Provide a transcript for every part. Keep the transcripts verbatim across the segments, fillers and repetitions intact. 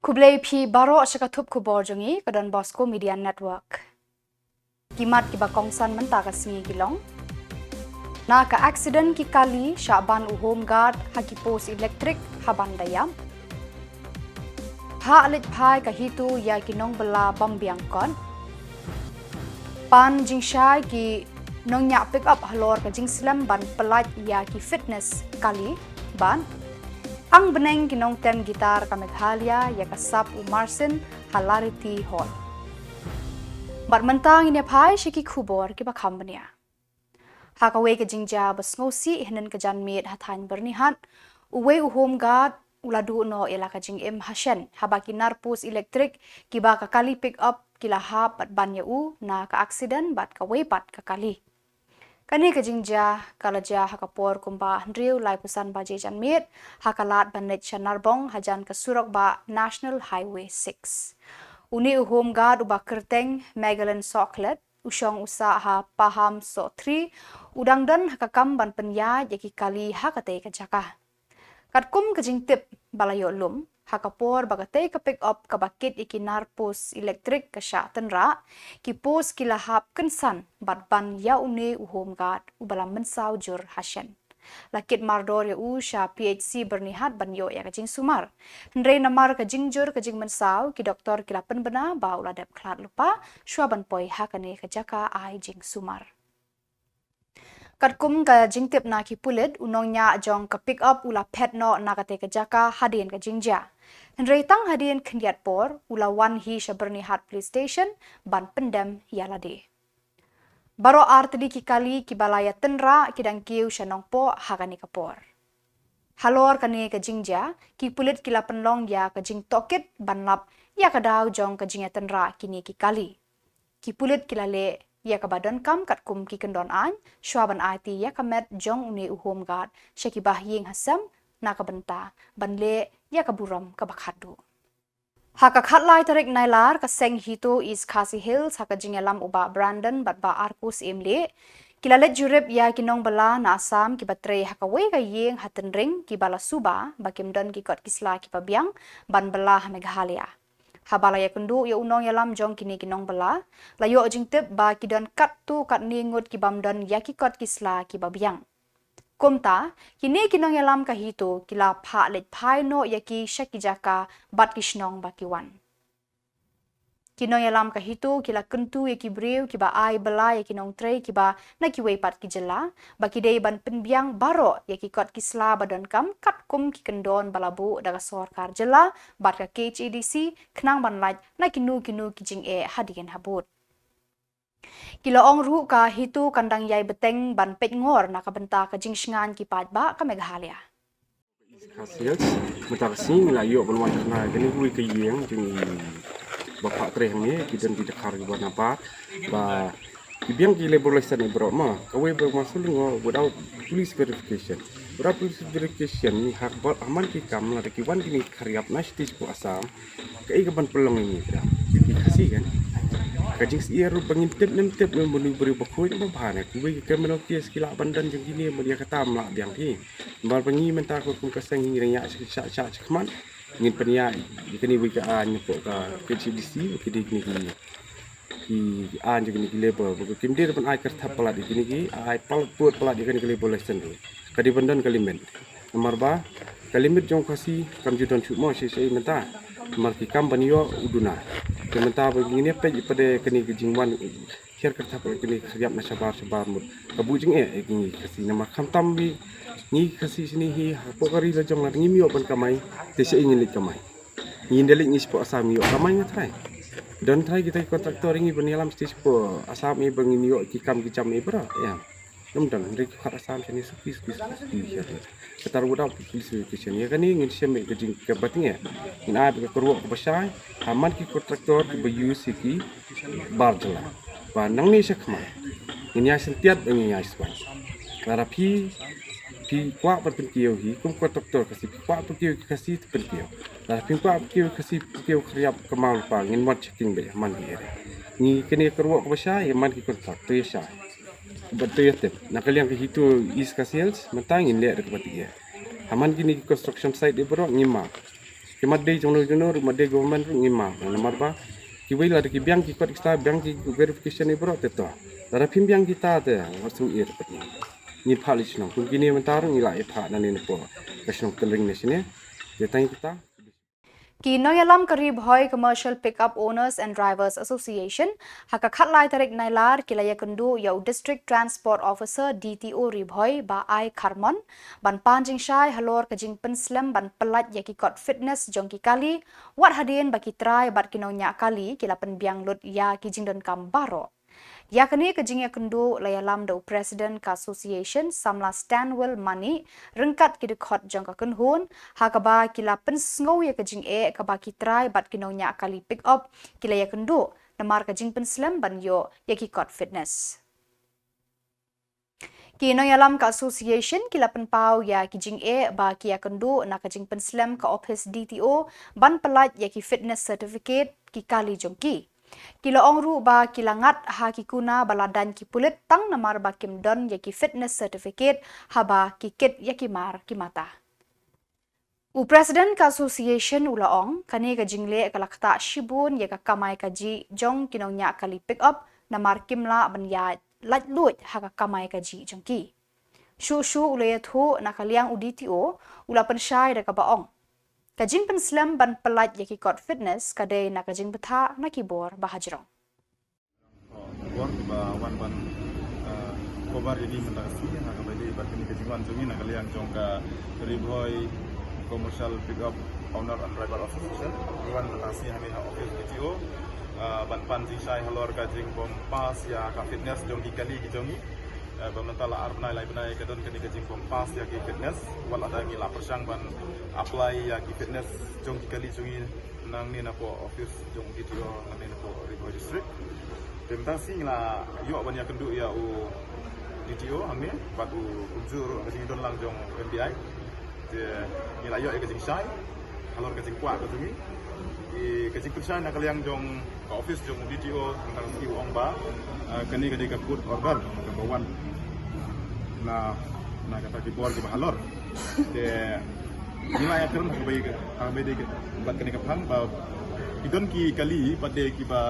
Khublei phi baroh sha ka thup khubor jong ngi ka Don Bosco Media Network. Ki mat kiba kongsan mynta ka sngi ki long: Na ka accident ki kali shah ban u home guard ha ki post electric ha Ban da ïap. Hap leit phai ka HITO ïa ki nongbylla bym biang kot. Pan jingshai ki nongñiah pick up halor ka jingslem ban pyllait ïa ki fitness kali. Bad ang bneng ki nongtem guitar ka Meghalaya ïa ka sap u Marsin ha Lariti Hall. Bad mynta ngin ïa phai sha ki khubor kiba kham bniah. Ha kawei ka jingjia ba sngewsih hynnin ka janmiet ha thaiñ Byrnihat, uwei u home guard u la duh noh ïa la ka jingim ha shen haba ki nar post electric kiba ka kali pick up ki la hap bad ban ïa u na ka accident bad kawei pat ka kali. Kane ka jingjia ka la jia ha ka por kumba hynriew laiphew san baje janmiet ha ka lad ban leit sha Narbong hajan ka surok bah National Highway six. Une u home guard uba kyrteng Megalyn Sohkhlet, u shong u sah ha Paham Sohtri, u dang don ha ka kam ban pynïaid ïa ki kali ha katei ka jaka. Katkum ka jingtip ba la ïoh lum, ha ka por ba katei ka pick up kaba kit ïa ki nar post electric ka shah tynrah, ki post ki la hap kynsan bad ban ïa une u home guard uba la mynsaw jur ha shen. La kit mardor ïa u sha P H C Byrnihat ban ïoh ïa ka jingsumar. Hynrei namar ka jingjur ka jingmynsaw, ki doktor ki la pynbna ba u la dep khlad lypa shuwa ban poi ha kane ka jaka ai jingsumar. Katkum ka jingtip na ki pulit, u nongñiah jong ka pick up u la phet noh na katei ka jaka hadien ka jingjia. Hynrei tang hadien khyndiat por u la wan hi sha Byrnihat Police Station ban pyndem ïa lade. Baroh artylli ki kali kiba la ïa tynrah ki dang kiew sha Nongpoh ha kane ka por. Halor kane ka jingjia, ki pulit ki la pynlong ïa ka jingtohkit ban lap ïa ka daw jong ka jingïatynrah kine ki kali. Ki pulit ki la leh ïa kaba donkam katkum ki kyndon aiñ shuwa ban aiti ïa ka met jong une u home guard sha ki bahaïing hasem na ka bynta ban leh ïa ka burom kaba khatduh. Ha ka khatlai tarik Nailar, ka seng HITO East Khasi Hills ha ka jingïalam u Bah Brandon bad Bah Arku Syiemlieh, ki la leit jurip ïa ki nongbylla na Assam kiba trei ha kawei ka ïing ha Tynring kiba la suba ba kim don ki kot ki sla kiba biang ban bylla ha Meghalaya. Haba la ïakynduh ïa u nongïalam jong kine ki nongbylla, la ïoh jingtip ba ki don katto katne ngut ki bym don ïa ki kot ki sla kiba biang. Kumta, kine ki nongïalam ka HITO ki la phah leit phai noh ïa ki sha ki jaka bad ki shnong ba ki wan. Ki nongïalam ka HITO ki la kyntu ïa ki briew kiba ai bylla ïa ki nongtrei kiba na kiwei pat ki jylla ba ki dei ban pynbiang baroh ïa ki kot ki sla ba donkam katkum ki kyndon ba la buh da ka sorkar jylla bad ka K H A D C khnang ban lait na kino kino ki jingeh hadien habud. Ki la ong ruh ka HITO kan dang ïai bteng ban peit ngor na ka bynta ka jingshngaiñ ki paidbah ka Meghalaya. Khasi Hills, mynta ka sngi ngi la ïoh ban wan khana kane kawei ka ïing jong i ba phah trei hangne, ki don ki dkhar kiba na bar ba ki biang ki labour license baroh ma kawei ba ma shu lyngngoh without police verification. Without police verification ngi hap bad ha man ki kam lada ki wan kine ki khariap na state jong Assam. Kaei kaban pynlong ïa ngi, ki Khasi kan. Ka jingsyier ruh ba ngin tip ne ym tip ne ym bun u briew ba khuid ba bha ne. Kiwei ki criminal case ki lah ban don jong kine, mut ïa kata ym lah biang hi. Namar ba ngi mynta kum ka seng ngi dang ïaid shah shah shakhmat. Ngin pynïaid ïa kane wei ka aiñ napoh ka K H A D C, ki dei kine ki, ki aiñ jong kine ki labour. Ba kim dei ban ai kyrthap palat ïa kine ki, ai palat pud palat ïa kane ka labour license ruh. Ka dei ban don ka limit. Namar ba ka limit jong u Khasi kam ju don shuh mo shi shi mynta. Namar ki kam ban ïoh u duna. Te mynta ba ngin ïa peit pat de kane ka jingwan hiar kyrthap kane ka khariap na shabar shabar mut ka buh jingeh ïa ngi Khasi. Namar khamtam ba ngi Khasi shane hi hapoh ka ri la jong la ngim ïoh ban kamai, te shaei ngin leit kamai? Ngin da leit ngi shapoh Assam ngi ïoh kamai nga trai. Don trai kita ki contractor ngi ban ïalam stage shapoh Assam, eh, ba ngin ïoh ki kam ki jam, eh, baroh ïa. Ngam don, hynrei ki khot Assam shane suki suki suki suki shane. Kata ruh without police verification. Ïa kane ngin shem ïa ka jing ka bateng ïa. Ngin ai ka kyrwoh kaba shai ha man ki contractor kiba use ïa ki bar jylla. Ba nangne shakhmat ngin ïai syntiat ba ngin ïai shuwa. Lada phi, phi kwah ban pynkiew hi kum contractor Khasi, phi kwah pynkiew Khasi te pynkiew. Lada phim kwah pynkiew Khasi, pynkiew khariap kynmaw lypa, ngin wan checking beit ha man ki area. Ngi kane ka kyrwoh kaba shai ïa man ki contractor ïa shai. Bad to ïa tip na ka liang ka HITO East Khasi Hills mynta ngin leh da kaba tip ïa. Ha man kine ki construction site ïa baroh ngim map. Ki mat dei jong no jong no ruh, mat dei government ruh ngim map namar ba kiwei lada ki biang ki kot kita, biang ki verification ni bro te to. Lada phim biang kita te wat sngewsih pat. Ngi phah leit shnong, kum kine mynta ruh ngi la ïa phah nangne napoh ka shnong Tynring ne shane. Te tang kita. Ki nongïalam ka Ri Bhoi Commercial Pickup Owners and Drivers Association ha ka khatlai tarik Nailar ki la ïakynduh ïa u District Transport Officer, D T O, Ri Bhoi, Bah I Kharmon, ban pan jingshai halor ka jingpynslem ban pyllait ïa ki kot fitness jong ki kali, wat hadien ba ki trai bad ki nongñiah kali ki la pynbiang lut ïa ki jingdonkam baroh. Ïa kane ka jingïakynduh la ïalam da u President ka Association, Samla Stanwell Mani, ryngkat ki dkhot jong ka kynhun, ha kaba ki la pynsngew ïa ka jingeh kaba ki trai bad ki nongñiah kali pick up ki la ïakynduh namar ka jingpynslem ban ïoh ïa ki kot fitness. Ki nongïalam ka association ki la pynpaw ïa ki jingeh ba ki ïakynduh na ka jingpynslem ka ophis D T O ban pyllait ïa ki fitness certificate ki kali jong ki. Ki la ong ruh ba ki la ngat ha ki kuna ba la daiñ ki pulit tang namar ba kim don ïa ki fitness certificate haba ki kit ïa ki mar ki mata. U President ka association u la ong, kane ka jingleh ka la ktah shibun ïa ka kamai kajih jong ki nongñiah kali pick up namar kim lah ban ïa laitluid ha ka kamai kajih jong ki. Shuh shuh u la ïathuh na ka liang u D T O, u la pynshai da kaba ong, ka jingpynslem ban pyllait ïa ki kot fitness ka dei na ka jingbthah na ki bor ba hajrong. Bor ba wan ban, eh, cover ïa ni mynta ka sngi, ha kaba ïadei bad kane ka jingwan jong ngi na ka liang jong ka Ri Bhoi Commercial Pickup Owner and Driver Association. Ngi wan mynta ka sngi hangne ha office D T O, eh, ban pan jingshai halor ka jingbym pass ïa ka fitness jong ki kali ki jong ngi. Eh, ba mynta la ar bnai lai bnai ka don kane ka jingbym pass ïa ki fitness, wat lada ngi la pyrshang ban apply ïa ki fitness jong ki kali jong ngi nangne napoh office jong D T O nangne napoh Ri Bhoi District. Te mynta ka sngi ngi la ïoh ban ïakynduh ïa u D T O hangne bad u kumjuh ruh ka jingdon lang jong M D I. Te ngi la ïoh ïa ka jingshai halor ka jingkwah ka jong ngi. Te ka jingpynshai na ka liang jong ka office jong D T O mynta ka sngi u ong ba, eh, kane ka dei ka court order kaba wan na, na kata ki bor kiba halor. Te ngi la ïakren ha kaba ïadei, ha kaba ïadei bad kane ka phang ba ki don ki kali pat de kiba,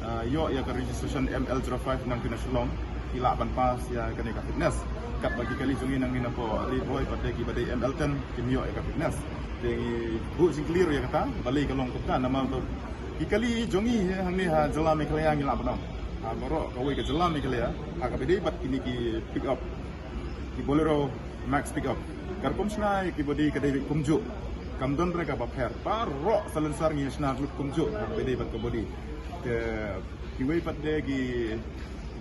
ah, ïoh ïa ka registration M L zero five nangta na Shillong, ki lah ban pass ïa kane ka fitness. Katba ki kali jong ngi nangne napoh Ri Bhoi pat de kiba dei M L ten kim ïoh ïa ka fitness. Te ngi buh jingkylli ïa kata, balei ka long kumta, namar ba ki kali jong ngi hangne ha jylla Meghalaya ngi lah ban ong, ha baroh kawei ka jylla Meghalaya, ha kaba ïadei bad kine ki pick up, ki Bolero Max pick up. Ka rukom shna ïa ki body ka dei kumjuh. Kam don re kaba pher. Baroh salonsar ngi shna lut kumjuh. Ka dei bad ka body. Te kiwei pat de ki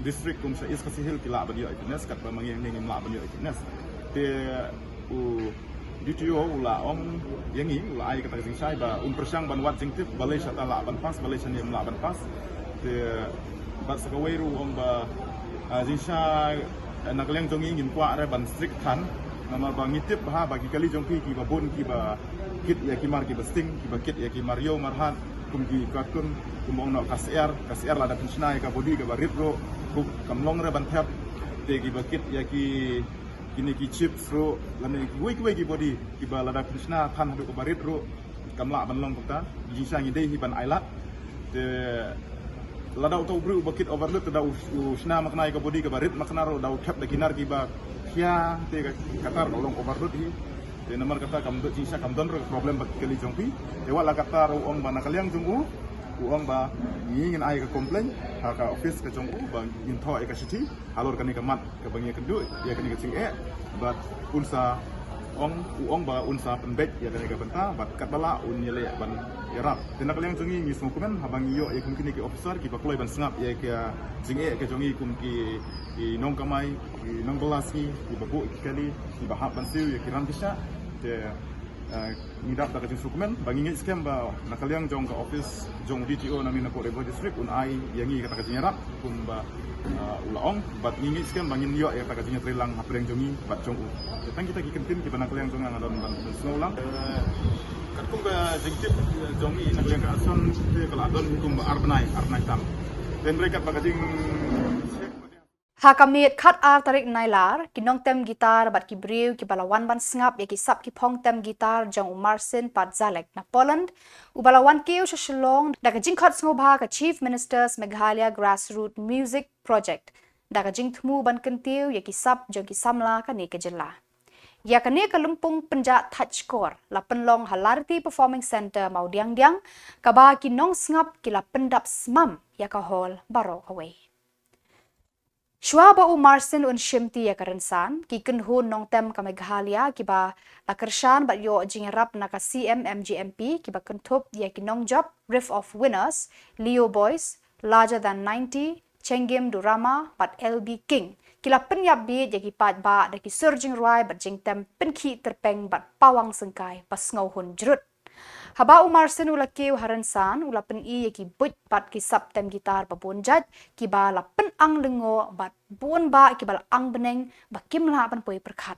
district kum sha East Khasi Hills ki lah ban ïoh fitness, katba ma ngi hangne ngim lah ban ïoh fitness. Te u D T O u la ong ïa ngi, u la ai kata ka jingshai ba un pyrshang ban wad jingtip, balei shata lah ban pass, balei shane ym lah ban pass. Te bad sa kawei ruh u ong ba, ah, jingshai, eh, na ka liang jong ngi ngim kwah re ban strict than. Namar ba ngi tip bha ba ki kali jong phi kiba bun kiba kit ïa ki mar kiba sting, kiba kit ïa ki mar ïew mar hat, kum ki cartoon, kum ong noh ka syiar, ka syiar lada pynshna ïa ka body kaba rit ruh, kum kam long re ban thep. Te kiba kit ïa ki, kine ki chips ruh, lane kiwei kiwei ki body kiba lada pynshna than haduh kaba rit ruh kam lah ban long kumta. Jingshai ngi dei hi ban ailad. Te lada uta u briew uba kit overload te da u, u shna makna ïa ka body kaba rit makna ruh da u thep da ki nar kiba khia, te ka, kata ruh long overload hi. Te namar kata kam don jingshai, kam don ruh problem bad ki kali jong phi. Te wat la kata ruh u ong ba na ka liang jong u, u ong ba ngi ngin ai ka complaint ha ka office ka jong u ba ngin thoh ïa ka shithi halor kane ka mat kaba ngi ïakynduh ïa kane ka jingeh. Bad un sa ong, u ong ba un sa pynbeit ïa kane ka bynta bad katba lah un ïaleh ban ïarap. Te na ka liang jong ngi ngi sngewkmen haba ngi ïoh ïa kum kine ki officer kiba kloi ban sngap ïa ka jingeh ka jong ngi kum ki, ki nongkamai, ki nongbylla sngi kiba buh ki kali, kiba hap ban siew ïa ki ram ki shah. Te, eh, ngi dap da ka jingsngewkmen ba ngi ngeit skhem ba na ka liang jong ka office jong D T O nangne napoh Ri Bhoi District un ai ïa ngi kata ka jingïarap kumba, ah, u la ong, bad ngi ngeit skhem ba ngin ïoh ïa kata ka jingïatreilang hapdeng jong ngi bad jong u. Te tang kita ki kyntien kiba na ka liang jong nga nga don ban, ban sngewlang. Eh, katkum ka jingtip, eh, jong ngi na ka liang ka Assam te ka la don hi kumba ar bnai, ar bnai tam. Te hynrei katba ka jing Ha ka miet khatar tarik Nailar, ki nongtem guitar bad ki briew kiba la wan ban sngap ïa ki sap ki phong tem guitar jong u Marcin Patzalek na Poland, uba la wan kiew sha Shillong da ka jingkhot sngewbha ka Chief Minister's Meghalaya Grassroots Music Project, da ka jingthmu ban kyntiew ïa ki sap jong ki samla kane ka jylla. Ïa kane ka lympung pynjah thait shkor la pynlong ha Lariti Performing Centre Mawdiangdiang, kaba ki nongsngap ki la pyndap smam ïa ka hall baroh kawei. Shuwa ba u Marcin un shimti ïa ka rynsan, ki kynhun nongtem ka Meghalaya kiba la kyrshan bad ïoh jingïarap na ka C M M G M P kiba kynthup ïa ki nongjop Reef of Winners, Leo Boys, Larger Than Ninety, Chengim Durama bad L B King ki la pynïap bieit ïa ki paidbah da ki sur jingrwai bad jingtem pynkhih tyrpeng bad pawang syngkai ba sngewhun jrut. Haba u Marcin u la kiew ha rynsan, u la pyni ïa ki buit bad ki sap tem guitar ba bun jait kiba la pynang lyngngoh bad bun bah kiba la ang bneng ba kim lah ban poi pyrkhat.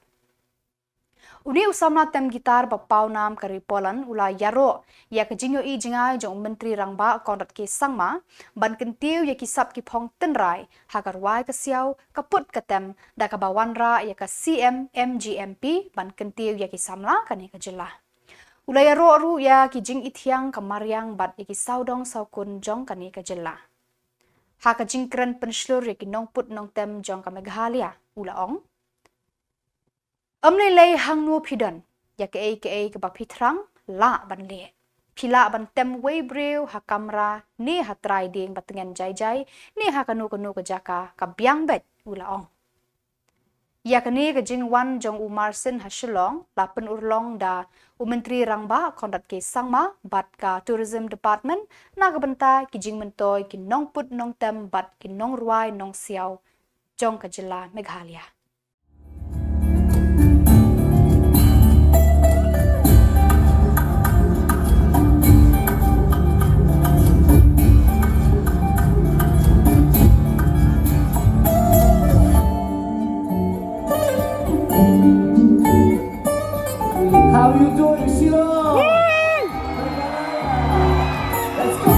Une u samla tem guitar ba pawnam ka ri Poland u la ïaroh ïa ka jingïohi jngai jong u Myntri Rangbah Conrad K Sangma ban kyntiew ïa ki sap ki phong tynrai ha ka rwai ka siaw, ka put ka tem, da kaba wanrah ïa ka C M M G M P ban kyntiew ïa ki samla kane ka jylla. U la ïaroh ruh ïa ki jingithiang ka mariang bad ïa ki sawdong sawkun jong kane ka jylla. Ha ka jingkren pynshlur ïa ki nongput nongtem jong ka Meghalaya, u la ong: Ym lei lei hangno phi don, ïa kaei kaei kaba phi thrang lah ban leh. Phi lah ban tem wei briew ha kamra, ne ha trai dieng ba tngen jai jai, ne ha kano kano ka jaka, ka biang beit, u la ong. Ïa kane ka jingwan jong u Marcin ha Shillong la pynurlong da u Myntri Rangbah Conrad K Sangma bad ka Tourism Department na ka bynta ki jingmyntoi ki nongput nongtem bad ki nongrwai nongsiaw jong ka jylla Meghalaya. How you doing, Shillong? Let's go.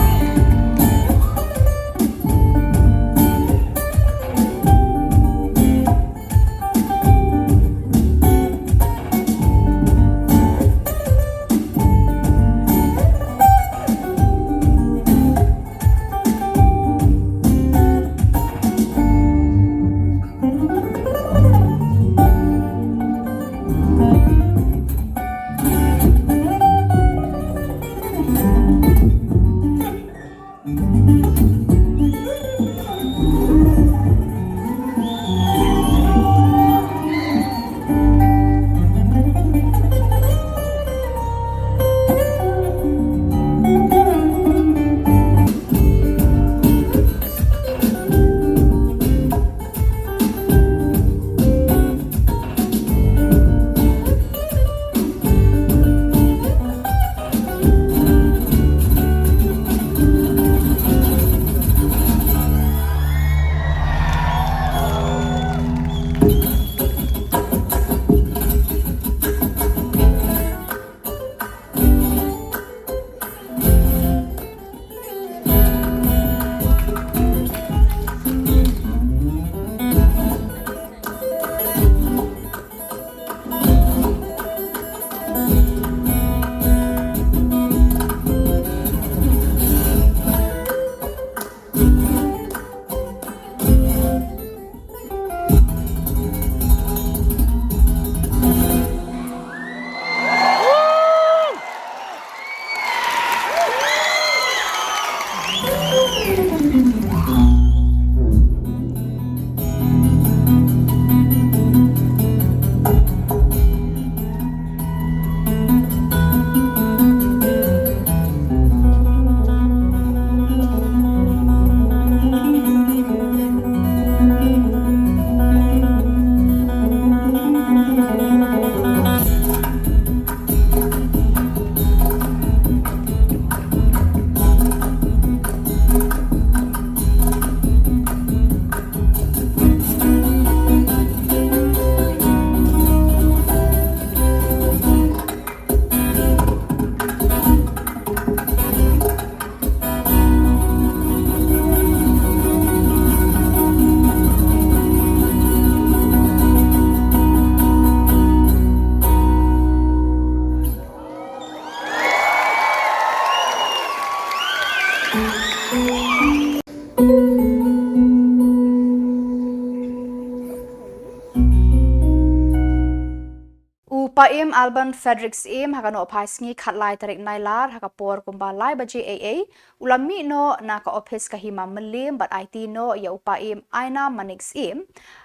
Im Alban Frederick Syiem ha ka nohphai sngi khatlai tarik Nailar ha ka por kumba lai baje eiei u la mih noh na ka ophis ka Hima Mylliem bad aiti noh ïa u Paiem Ainam Manik Syiem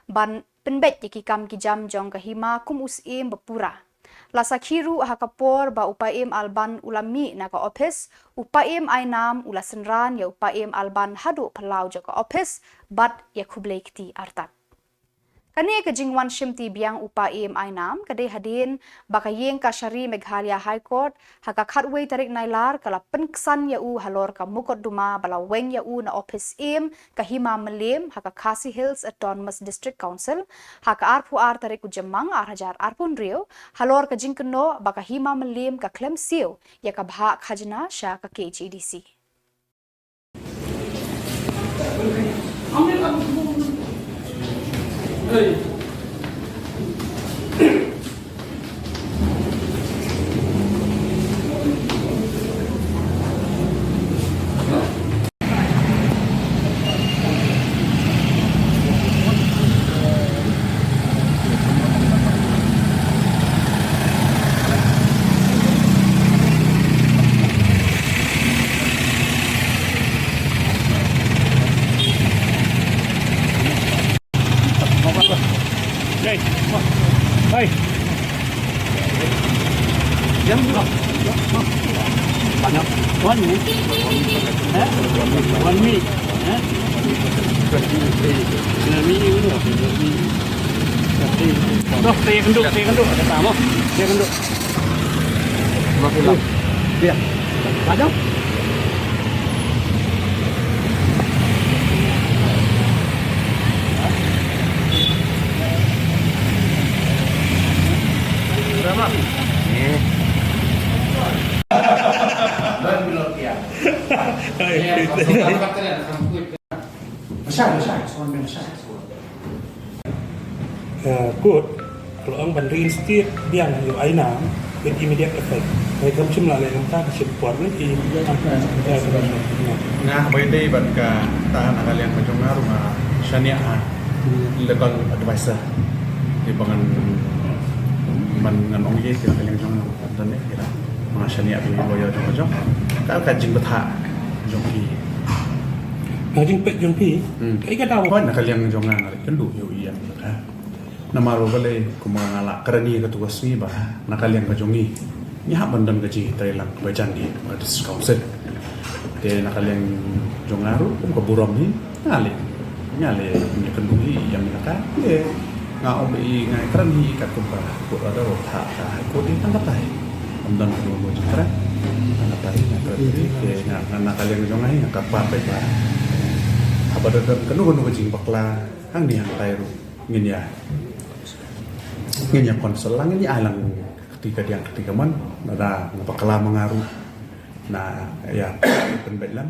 ban pynbeit ïa ki kam ki jam jong ka hima kum u Syiem ba pura. La sakhi ruh ha ka por ba u Paiem Alban u la mih na ka ophis, u Paiem Ainam u la synran ïa u Paiem Alban haduh phyllaw jong ka ophis bad ïa khublei kti artat. Kane ka jingwan shimti biang u Paiem Ainam ka dei hadien ba ka ïing kashari Meghalaya High Court ha ka khatwei tarik Nailar ka la pynksan ïa u halor ka mukotduma ba la weng ïa u na ophis Syiem ka Hima Mylliem ha ka Khasi Hills Autonomous District Council ha ka arphew ar tarik u Jymmang ar hajar arphew hynriew halor ka jingkynnoh ba ka Hima Mylliem ka khlem siew ïa ka bhah khajna sha ka K H A D C. Hey. Hey. One minute. Eh? One minute. Eh? One minute. Tuh, saya kenduk, saya kenduk. Saya kenduk. Makin lama. Dia. Ada? Ka kut ka la ong ban reinstate biang ïa u Ainam with immediate effect. Hynrei kam shym la leh kumta, ka shim por ne ki. Nga haba ïadei bad kata na ka liang ka jong nga ruh nga shaniah ha legal advisor. Te ba ngan, ban ngan ong ïa ka na ka liang jong nga ruh. Don ne kita. Nga shaniah bad u lawyer jong nga jong. Ka, ka jingbthah jong ki. Ka jingpeit jong ki. Hmm. Kaei ka daw? Hooid, na ka liang jong nga nga leh kynduh ïa u ïa ka. Namar ba balei kumba nga la kren ïa katu ka sngi ba na ka liang ka jong ngi ngi hap ban don ka jingtreilang kaba jan ïa ka District Council. Te na ka liang jong nga ruh kum ka burom hi nga leh, nga leh ngi kynduh hi ïa me na ka. Te nga ong ba i nga kren hi katkum ka court order, ka High Court hi tang katai. Ym don kano kano jingkren. Tang katai nga kren hi. Te nga, nga na ka liang jong nga hi nga kyrpad beit ba haba don kano kano ka jingbakla hangne hangtai ruh ngin ïa, ngin ïa consult lang, ngin ïa ai lang kti kadiang kti kamon, lada nga bakla ma nga ruh na ïa pynbeit lang.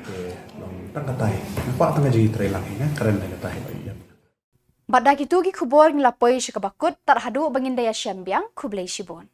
Te long tang katai, nga kwah tang ka jingtreilang hi, nga kren tang katai ba ïa. Bad da kitu ki khubor ngi la poi sha kaba kut, tad haduh ba ngin da ïashem biang, khublei shibun.